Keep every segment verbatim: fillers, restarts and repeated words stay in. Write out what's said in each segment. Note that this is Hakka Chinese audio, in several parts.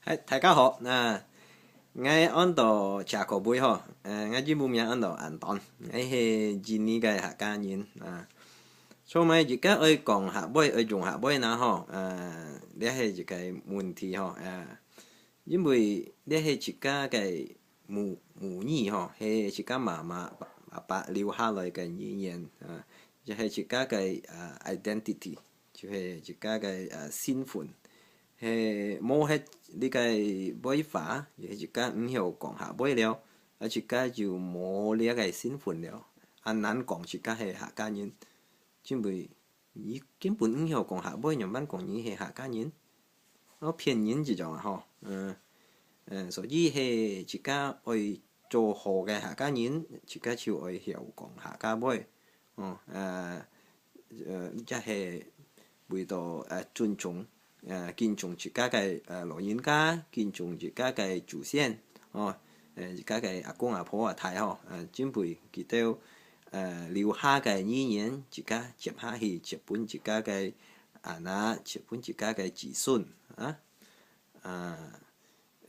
嗨，大家好，啊，𠊎安到Jacob吼，呃，𠊎英文名安到Anton，𠊎係印尼个客家人啊。做麼个自家愛講客話，愛用客話呢吼？呃，這係一個問題吼，呃，因為這係自家个母，母語吼，係自家媽媽、爸爸留下來个語言啊，也係自家个，呃，identity。 就係自家个，呃，身份。係無歇這个話，也係自家毋曉講客話了，啊，自家就無這个身份了。恁難講自家係客家人，因為你根本毋曉講客話，仰般講你係客家人？哦，騙人這種啊吼。嗯，嗯，所以係自家愛做好个客家人，自家就愛曉講客家話。哦，呃，呃，也係為到，呃，尊重，呃，敬重自家个，呃，老人家，敬重自家个祖先，哦，呃，自家个阿公阿婆啊、大吼，呃，準備佢兜，呃，留下个語言，自家接下去，接分自家个阿囡，接分自家个子孫啊。 啊，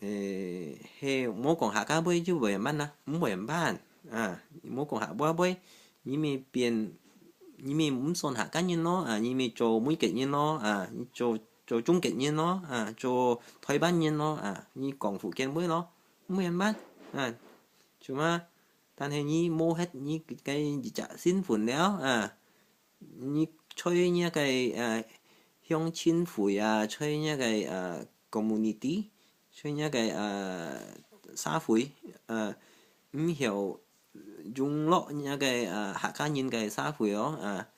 誒，係無講客家話就會恁樣啊？毋會恁樣啊！無講客家話，你咪變，你咪毋算客家人咯啊！你咪做美國人咯啊！你做，做中國人咯啊！做台灣人咯啊！你講福建話咯，毋會恁樣啊！做麼？但係你無歇你个一隻身份了啊！ 你在若个，呃，鄉親會啊，在若个，呃，community，在若个，呃，社會，呃，毋曉融入若个，呃，客家人个社會哦，啊，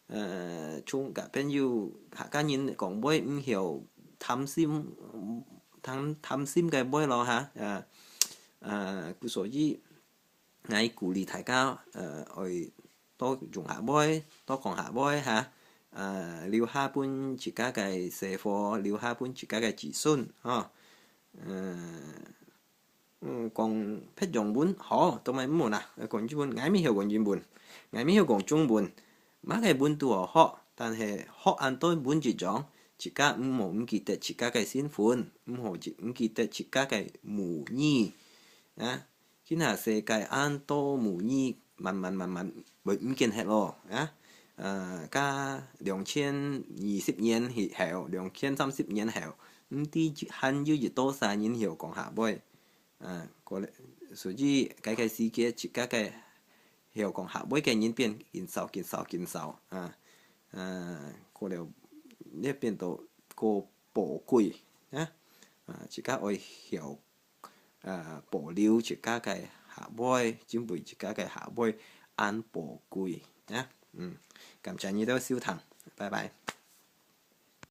呃，像甲朋友客家人講話毋曉貪心，貪，貪心个話咯哈，啊，啊，故所以 𠊎鼓勵大家，呃，愛多用客話，多講客話哈，呃，留下分自家个細伙，留下分自家个子孫，吼。呃，嗯，講別種文，好，都毋好啦，講英文，𠊎毋曉講英文，𠊎毋曉講中文，麼个文都好學，但係學恁多文一樣，自家毋好毋記得自家个身份，毋好毋記得自家个母語，啊。 今下世界恁多母語慢慢慢慢會毋見忒咯，啊，呃，加兩千二十年以後，兩千三十年後，毋知還有幾多儕人曉講客話，啊，過來，所以該个時節，自家个曉講客話个人變緊少、緊少、緊少，啊，呃，過了，也變到過寶貴，啊，啊，自家愛曉 呃，保留自家个客話，因為自家个客話恁寶貴，啊。嗯，感謝你兜收聽，拜拜。